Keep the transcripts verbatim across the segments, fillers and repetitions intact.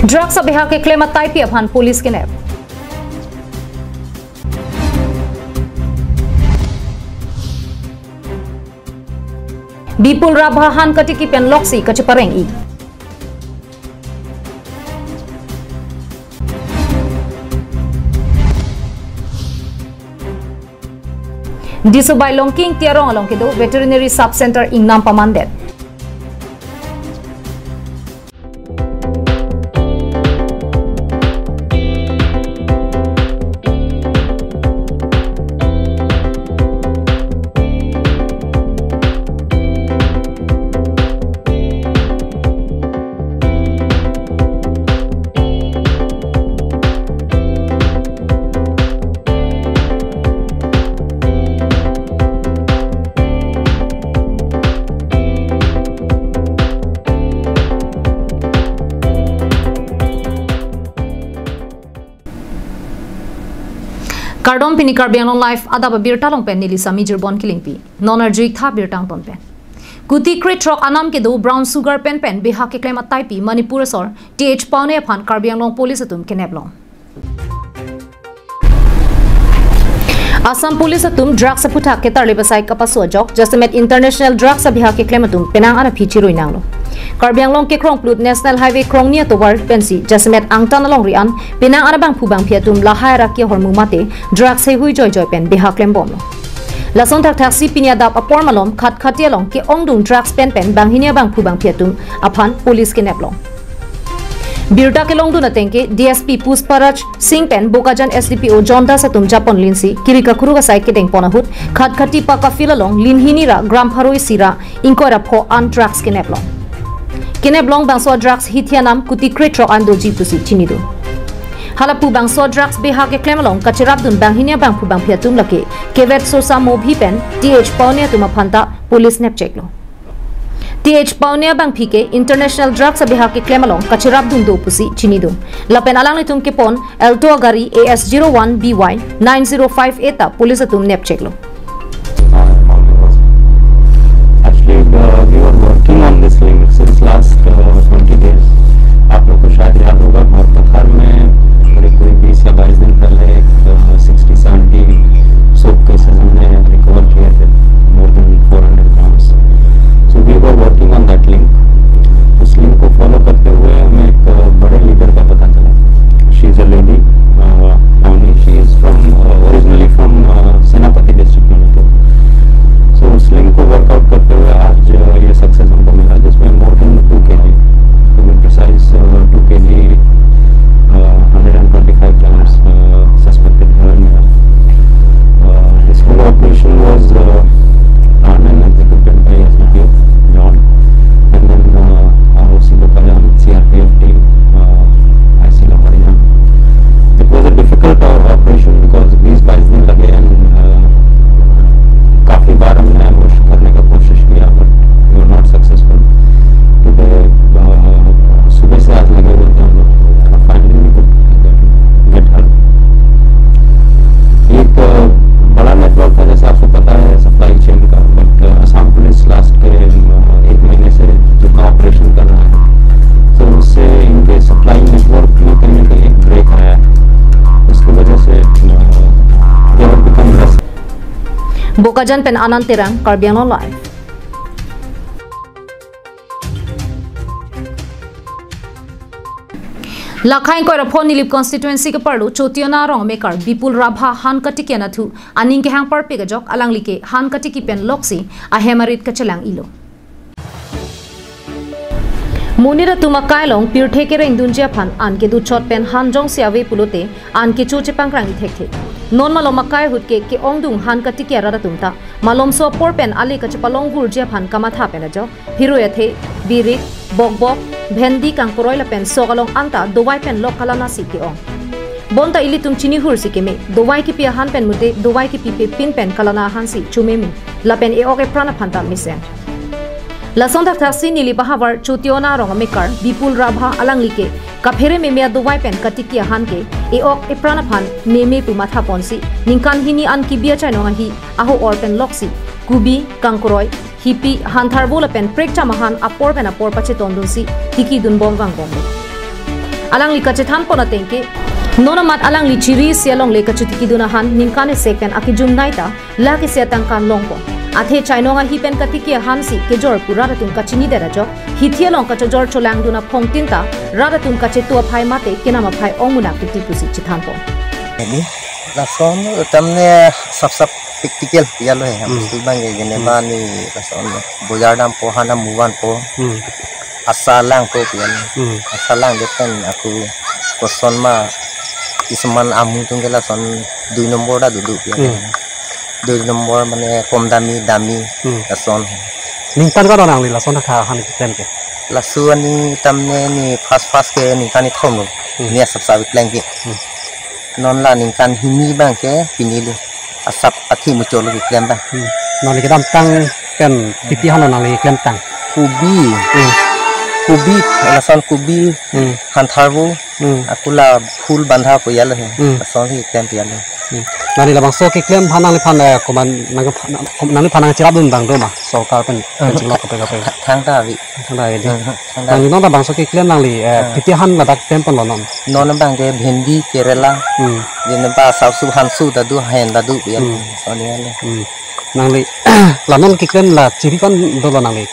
Drugs abeha keklem ataipi aphan police kenep. Bipul Rabha han katiki pen loksi kachepareng-i. Disobai Longki Ingti arong along kedo veterinary sub center ingnam pamandet. Kardom, pini Karbi Anglong Live adap abirta along pen neli Sami Jirbon Kilingpi. Non arju-ik tha birta angton pen. Kuti krethrok anam kedo brown sugar pen pen beha keklem ataipi Manipur asor T H Paone aphan Karbi Anglong Police atum keneplong. Assam Police atum drugs aputhak ketarlip asai kapaso ajok jasemet international drugs abeha keklem atum penang an aphi chirui nanglo. Karbi Anglong kekrong plut National Highway krongni atovar pensi jasemet angtan alongri an penang an abangphu bangphi atum lahai araki ahormu mate drugs heihui joijoi pen beha klembomlo. Lason thakthaksi pini adap apor malom Khatkhati along ke-ongdung drugs pen pen banghini abangphu bangphi atum aphan police keneplong. Birta kelongdun ateng ke D S P Pushparaj Singh pen Bokajan S D P O John Das atum japon linsi kiri kakruk asai kedengpon ahut Khatkhati pakka field along linhini ra gram pharo isi ra ingkoi ra pho an drugs keneplong. Keneplong bangso drugs hithi anam kuti krethrok an doji pusi chinidun. Halapu bangso drugs beha keklem along kacherapdun banghini abangphu bangphi atum lake Kevet Sosa Mobhi pen T H Paone atum aphanta police nepcheklo. T H Paone abangphi ke international drugs abeha keklem along kacherapdun do pusi chinidun. Lapen alanglitum kepon Alto agari A S zero one B Y nine zero five eight ta police atum nepcheklo. Actually, uh, we were working on this link since last, uh, twenty days. आप लोग को शायद याद होगा, भरपथार में करीब करीब बीस या बाईस दिन पहले एक, uh, sixty seventy soap cases हमने recover किए थे, more than four hundred grams. So we were working on that link. उस लिंक को फॉलो करते हुए हमें एक, uh, बड़े लीडर का पता चला. She is a lady, uh, Paone. She is from, uh, originally from, uh, सेनापति डिस्ट्रिक्ट मणिपुर. So उस लिंक को वर्कआउट करते हुए आज, uh, ये सक्सेस हमको मिला, जिसमें more than two K G, to be precise, uh, two K G, uh, hundred and twenty-five grams, uh, suspected heroin मिला. Uh, this whole operation was, uh, planned and executed by S D P O John, and then, uh, our O C Bokajan, C R P F team, uh, I C Lambaria. It was a difficult, uh, operation because बीस बाईस दिन लगे and, uh, काफी बार हमने एम्बुश करने का कोशिश किया, but we were not successful. Today, uh, सुबह से आज लगे हुए थे हम लोग, but finally we could get help. एक, uh, बड़ा नेटवर्क था, जैसे आपको पता है, सप्लाई चेन का, but, uh, Assam police last के, uh, एक महीने से जितना ऑपरेशन कर रहा है, तो उससे इनके सप्लाई नेटवर्क में कहीं ना कहीं एक ब्रेक आया है। उसकी वजह से, uh, they have become less. Bokajan pen Anand Terang, Karbi Anglong Live. Lakha ingkoi ra pho Nilip constituency keparlo Chotiona arong amekar Bipul Rabha han katiki anatthu aning kehang parpik ajok alangli ke han katiki pen loksi ahem arit kachelang-ilo. Monit atum akai along pirthe kerengdunji aphan an kedo chot pen han jongsi ave pulote an kecho chepangrang-i thekthe. Non malom akai ahut ke ke-ongdung han katiki arat atum ta malomso apor pen ale kachepalong vurji aphan kamatha pen ajok phirui athe, birik, bokbok, bhendi, kangkoroi lapen sok along anta dovai pen lok kalanasi ke-ong. Bonta ilitum chinihursi keme, dovai kipi ahan pen mute dovai kipi pepin pen kalana ahansi chomeme, lapen e-ok epran aphan ta mesen. Lason thakthaksi Nilip ahavar Chotiona arong amekar Bipul Rabha alangli ke kaphere meme adovai pen katiki ahan ke e-ok epran aphan meme pu mathaponsi ningkan hini an kibi achainong ahi aho or pen loksi kubi, kangkoroi, hipi, hantharvo lapen prekcham ahan apor pen apor pachetondunsi tikidunbom vangbomlo. Alangli kachethan pon ateng ke, non amat alangli chiri isi alongle kachetikidun ahan ningkan isi pen akejumnei ta lakh isi atangka longpon. Athe chainong ahi pen katiki ahansi kejor pu rat atum kachinidet ajok, hithi along kachojor cholangdun aphongtin ta rat atum kachetu aphai mate kenam aphai ongmunak titi pusi chethan pon. Ini lason tamne sap sap practical ya lo he. Hmm. Astu bang ke jene Hmm. bani lason bojar dampo, hana muvanpo. Hmm. Asa langpo pian. Hmm. Asa langdet pen ako koson ma isi aman amu atum ke lason dui nombor ta duduk pian. Hmm. Dui nombor mane kom dami dami Hmm. lason. Ningkan ko nangli lason tha han keklem ke? Laso ani tamne ni first first ke ningkan ni thom lo. Hmm. Ni asap sap keklem ke. Hmm. Non la ningkan hini bang ke pini lo. Asap athi muchot lo keklem bang. Hmm. Nangli kedamtang pen pipi hano nangli klemtang? Kobi. Hmm. Kobi, lason kobi, Hmm. hantharvo, Hmm. ako la phul bandha pu ya lo he. Hmm. Lason si klem pu ya lo. Hmm. Nangli labangso keklem aphan nangliphan, eh, komat nang, nangliphan nangcherapdun abang do ma? Sorkar pen, pen chinglo kaprek kaprek. Tha-, thangta ave. Thangta ave dei. Hmm, thangta. Nangli non labangso keklem nangli, eh, Hmm. pipi ahan ladak klem ponlo non? Non bang ke bhendi, karela. Hmm. Jene ba sap su han su ta do, hen ta do ya lo. Hmm. Lason ya lo. Hmm. Nangli la non keklem la chiri ko-an dolo nangli?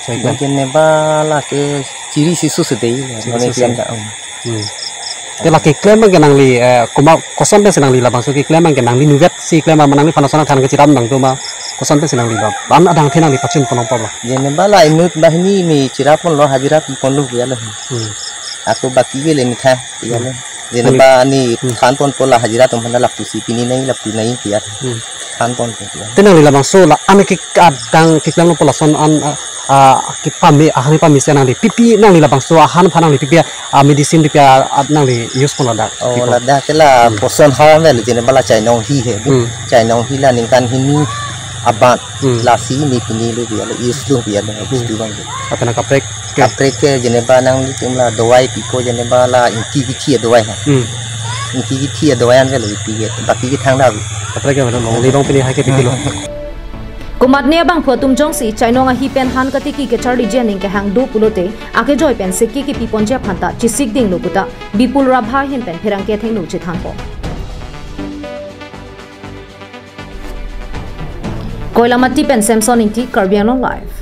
Sai klem. Jene ba la ke chiri isi su si dei, Chiri non isi su keklem si. ta, um. Hmm. Te la keklem abang ke nangli, eh, komat koson pensi nangli labangso keklem abang ke nangli nuvet si klem ma, nangliphan lason than kachethan abang do ma, koson pensi nangli ba? Ban adang the nangli pachun ponlong pabla. Jene ba la inut banghini me cherap ponlo, hajira pi ponlo ya lo. Hmm. Ako baki ke le mithang ya lo. Hmm. Jene ba ni Hmm. than ponpo la hajira atum aphan lapusi pini nai lapu nai ya. Hmm. Than ponpo ya. Te nangli labangso la an ke adang keklem lo pu lason an, ah, ah, kepame, ahan pame si nangli pipi nangli labangso ahan aphan nangli pipi, ah, medicine pipi, ah, nangli use pon ladak? Oh, Pipo. ladak ke la Hmm. poson har ave lo, jene ba la chainong hi he. Hmm. Chainong hi la ningkan hini aban Hmm. lasi ni pini lo ya lo, use lo ya lo, Hmm. astu bang. Apena kaprek ke? Kaprek ke jene ba nanglitum la dawai pipo jene ba la ingki kithi adawai ha. Hmm. Ingki kithi adawai an ave lo pi ke, baki ke thangta ave. Kaprek ke ave lo, longle long pini hai ke pipi lo. Komatne abangphu atum jongsi chainong ahi pen han katiki kacharliji aning kehang do pulote, akejoi pen seki kepi ponji aphan ta chesik ding lo pu ta Bipul Rabha ahin pen pherangke athengno chethan pon. Koilamati pen Samson Ingti, Karbi Anglong Live.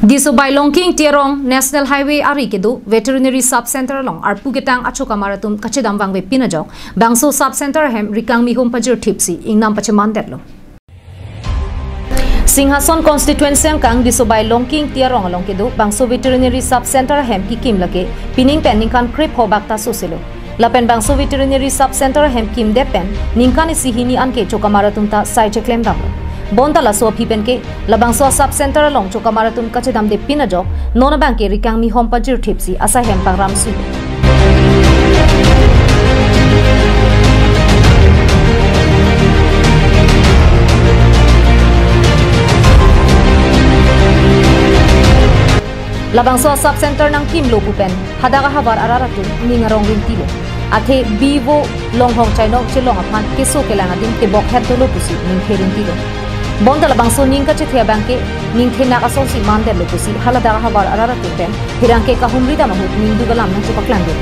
Disobai Longki Ingti arong National Highway ari kedo Veterinary Sub Center along arpu ketang achokamar atum kachedam vangve pin ajok, bangso Sub Center ahem rikangmi hom pajirthipsi ingnam pacheman detlo. Singhason constituency angkang Disobai Longki Ingti arong along kedo bangso Veterinary Sub Center ahem kikim lake pining pen ningkan krepho bak ta soselo. Lapen bangso Veterinary Sub Center ahem kimdet pen ningkan isi hini anke chokamar atum ta sai cheklem damlo. Bonta laso aphi pen ke labangso Sub Center along chokamar atum kachedamde pin ajok non abang ke rikangmi hom pajirthipsi asai hem pangram sulo. Labangso a-sub center nangkimlo pu pen hadak ahavar arat atum ning arong rinti lo. Athe bi vo longhong chainong chelong aphan keso kelang adim kebok het dolo pusi ningthe rinti lo. Bonta labangso ning kachethe abang ke ningthe nak asonsi mandetlo pusi haladak ahavar arat atum pen hirang ke kahumri dam ahut ningduk alam nangchepaklang dun.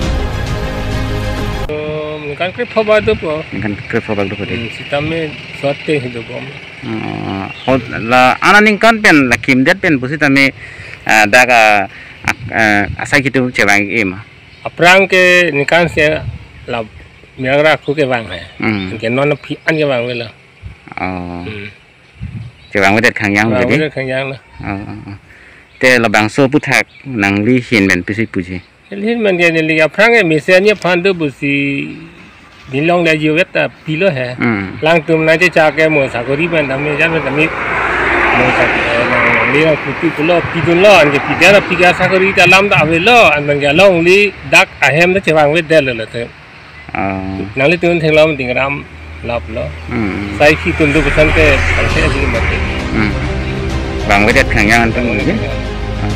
Ningkan krepho bak dopo. Ningkan krepho bak dopo dei. Hmm, sitame sote hi dobom. Hmm, oh, la ana ningkan pen la kimdet pen pusitame, ah, dak, ah, ak-, ah, asai kitu chevang-i ma. Aphrang ke ningkan se la miang ra khu kevang he. Hmm. Ke non aphi an kevang velo. Oh. Hmm. Chevangvedet khangjang lo dei. Chevangvedet khangjang lo. Oh, oh, oh. Te labangso aphuthak nangli ahin pen pisi puji. Ahin pen ke neli aphrang ke mesen ni aphan do pusi binong le jivet ta pilo he. Hmm. Alangtum nangchechak ke mo sakori pen tame jan pen tame mo sak, eh, nang, nangli nangputu pulo pidunlo, anke pidet aphi ke sakori ta alam ta avelo, an pen ke along li dak ahem ta chevangvedetlo te. Ah. Nanglitum theklong Dingram laplo. Hmm. Sai khi tun do pesan ke sai si mati. Hmm. Vangvedet khangjang antum lagi. Ah.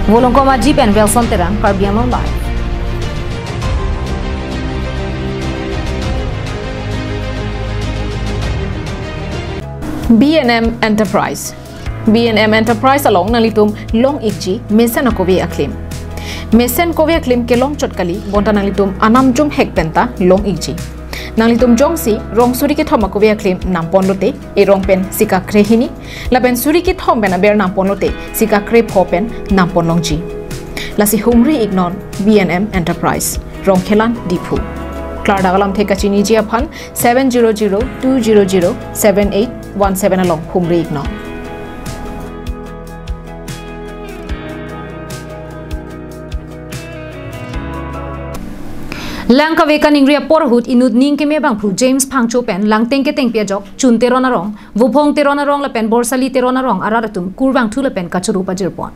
Volongkom Aji pen Wilson Terang, Karbi Anglong Live. B and M Enterprise. B and M Enterprise along nanglitum long-ikji mesen akove aklim. Mesen kove aklim kelong chot kali, bonta nanglitum anam jum hek penta long-ikji. Nanglitum jongsi rong suri kethom akove aklim nampon lote, erong pen sika krehini, lapen suri kethom pen aber nampon lote, sika krepho pen nampon longji. Lasi humri-iknon B and M Enterprise, Rongkhelan, Diphu. Klardak alamthe kachiniji aphan seven zero zero two zero zero seven eight one seven along humri-iknon. Lang kave kaningri apor ahut inut ning keme abangphu James Phangcho pen Langteng ketengpi ajok Chun Teron arong, Vophong Teron arong lapen Borsali Teron arong arat atum kurvangthu lapen kachoro pajirpon.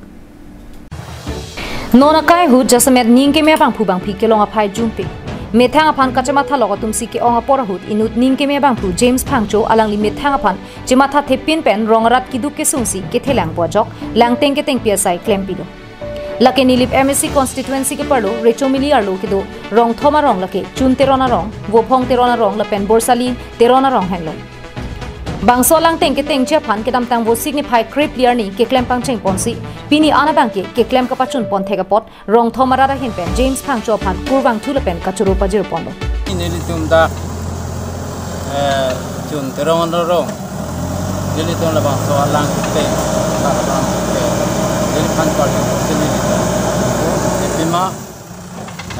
Non akai ahut jasemet ning keme abangphu bangphi kelong aphai jumte. Methang aphan kachemathalok atumsi ke-ong apor ahut inut ning keme abangphu James Phangcho alangli methang aphan chemathathepin pen rong arat keduk kesungsi kethelangpo ajok Langteng ketengpi asai klempilo. Lake Nilip M A C constituency keparlo Rechomili arlo kedo rong thom arong lake Chun Teron arong, Vophong Teron arong lapen Borsali Teron arong henlo. Bangso Langteng ketengji aphan kedamtang Vosik niphai krepli arni keklem pangchengponsi pini an abangke keklem kapachunpon thek apot rong thom arat ahin pen James Phangcho aphan kurvangthu lapen kachoro pajirponlo. Nelitum dak, eh, Chun Teron arong, nelitum labangso alang keteng, alang keteng, neliphan party nelitum. Epima,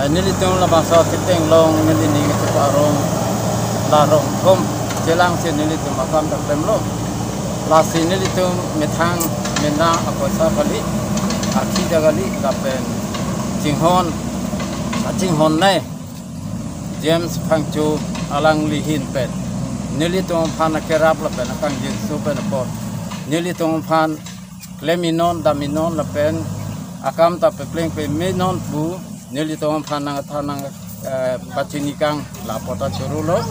eh, nelitum labangso keteng along neli ning kechepa arong, la rong thom chelangsi nelitum akam ta klemlo. Lasi nelitum methang mena apoisa kali, akhi ta kali, lapen chinghon, achinghon nai James Phangcho alangli ahin pen nelitum aphan akerap lapen akangjinso pen apot nelitum aphan kleminon, daminon lapen akam ta pepleng pemenon pu nelitum aphan nangthan nang, eh, pachini kang la apot ta chorolo.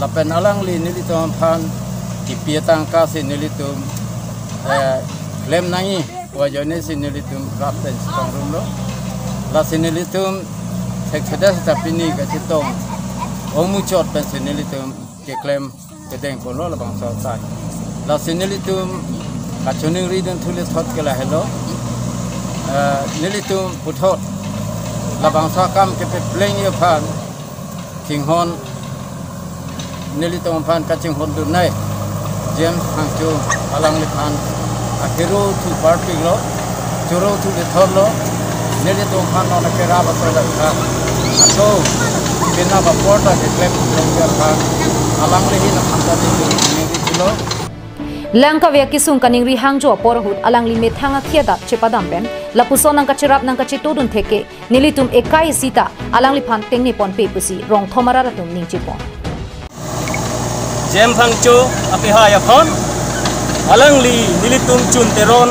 Lapen alangli nelitum aphan kipi atangka si nelitum, eh, klem nangji pu ajoine si nelitum rap pen chetong rumlo. Lasi nelitum thekthedet ta pini kachetong ongmuchot pensi nelitum keklem kedengponlo labangso asai. Lasi nelitum kachiningri dun thule thot ke lahelo. Eh, nelitum puthot labangso akam kepeplengji aphan chinghon nelitum aphan kachinghon dun nai James Phangcho alangliphan akero thu parpiklo, choro thu le thotlo, nelitum aphan non akerap aso la kha. Ato pina ba porta keklem longji aphan alangli ahin aphan ta nelitum ningri thulo. Lang kave akesung kaningri hangjo apor ahut alangli methang akhia adat chepadam pen lapuson nangkacherap nangkachetodun thek ke nelitum ekai sita alangliphan tengneponpe pusi rong thom arat atum ningchepon. James Phangcho apehai aphan alangli nelitum Chun Teron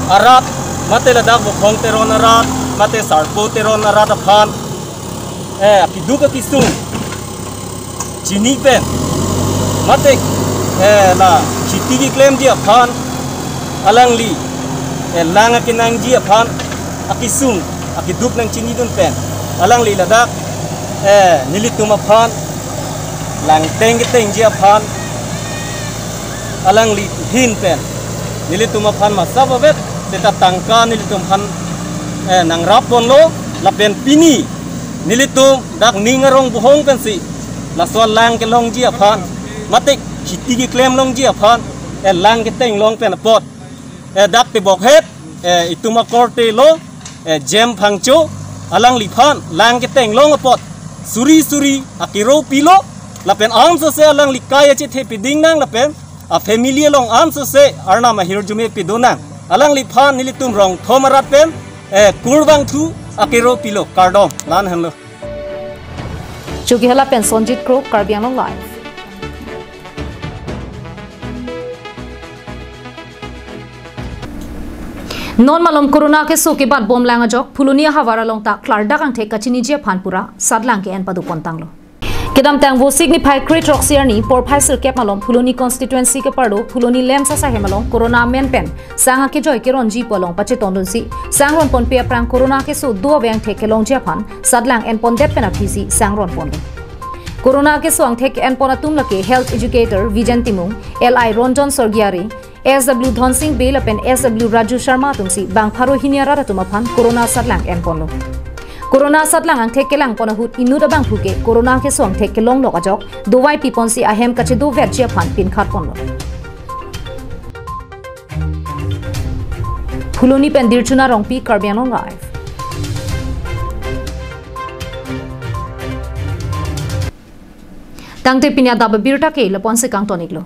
arat mate ladak Vophong Teron arat mate Sarpo Teron arat aphan, eh, keduk akesung chini pen mate, eh, la kheti keklemji aphan alangli, eh, lang akenangji aphan akesung akeduk nangchinidun pen alangli ladak, eh, nelitum aphan Langteng ketengji aphan alangli ahin pen nelitum aphan masap avet seta tangka nelitum aphan, eh, nangrapponlo lapen pini nelitum dak ning arong bohong pensi laso alang kelongji aphan mate kheti keklem longji aphan, eh, lang keteng long pen apot, eh, dak tebokhet, eh, itum akorte lo, eh, James Phangcho alangliphan lang keteng long apot suri suri akero pilo lapen ansose alangli kai achethe piding nang lapen afamily along ansose arnam ahirjume pido nang. Alangliphan nelitum rong thom arat pen, eh, kurvangthu akero pilo, kardom, la-an henlo. Chokihola pen Sonjit Kro, Karbi Anglong Live. Non malom corona keso kebat bomlang ajok Phuloni ahavar along ta klardak angthek kachiniji aphan pura satlang ke-en padopontanglo. Kedamtang Vosik niphai kre-throksi arni porphai sirkep malom Phuloni constituency keparlo Phuloni LAMPS asahem along corona amen pen sang akejoi keronji pu along pachetongdunsi sang ronponpe aphrang corona keso do ave angthek kelongji aphan satlang enpondet pen aphisi sang ronponlo. Corona keso angthek enpon atum lake Health Educator Vijen Timung, L I Ronjon Sorgiari, S W Dhonsing Bey lapen S W Raju Sharma atumsi bang pharo hini arat atum aphan Corona satlang enponlo. Corona satlang angthek kelangpon ahut inut abangphu ke Corona keso angthek kelonglok ajok dovai piponsi ahem kachedoverji aphan pinkhatponlo. Phuloni pen Dirchuna Rongpi, Karbi Anglong Live. Tangte pini adap abirta ke lapu-ansi kangton-iklo.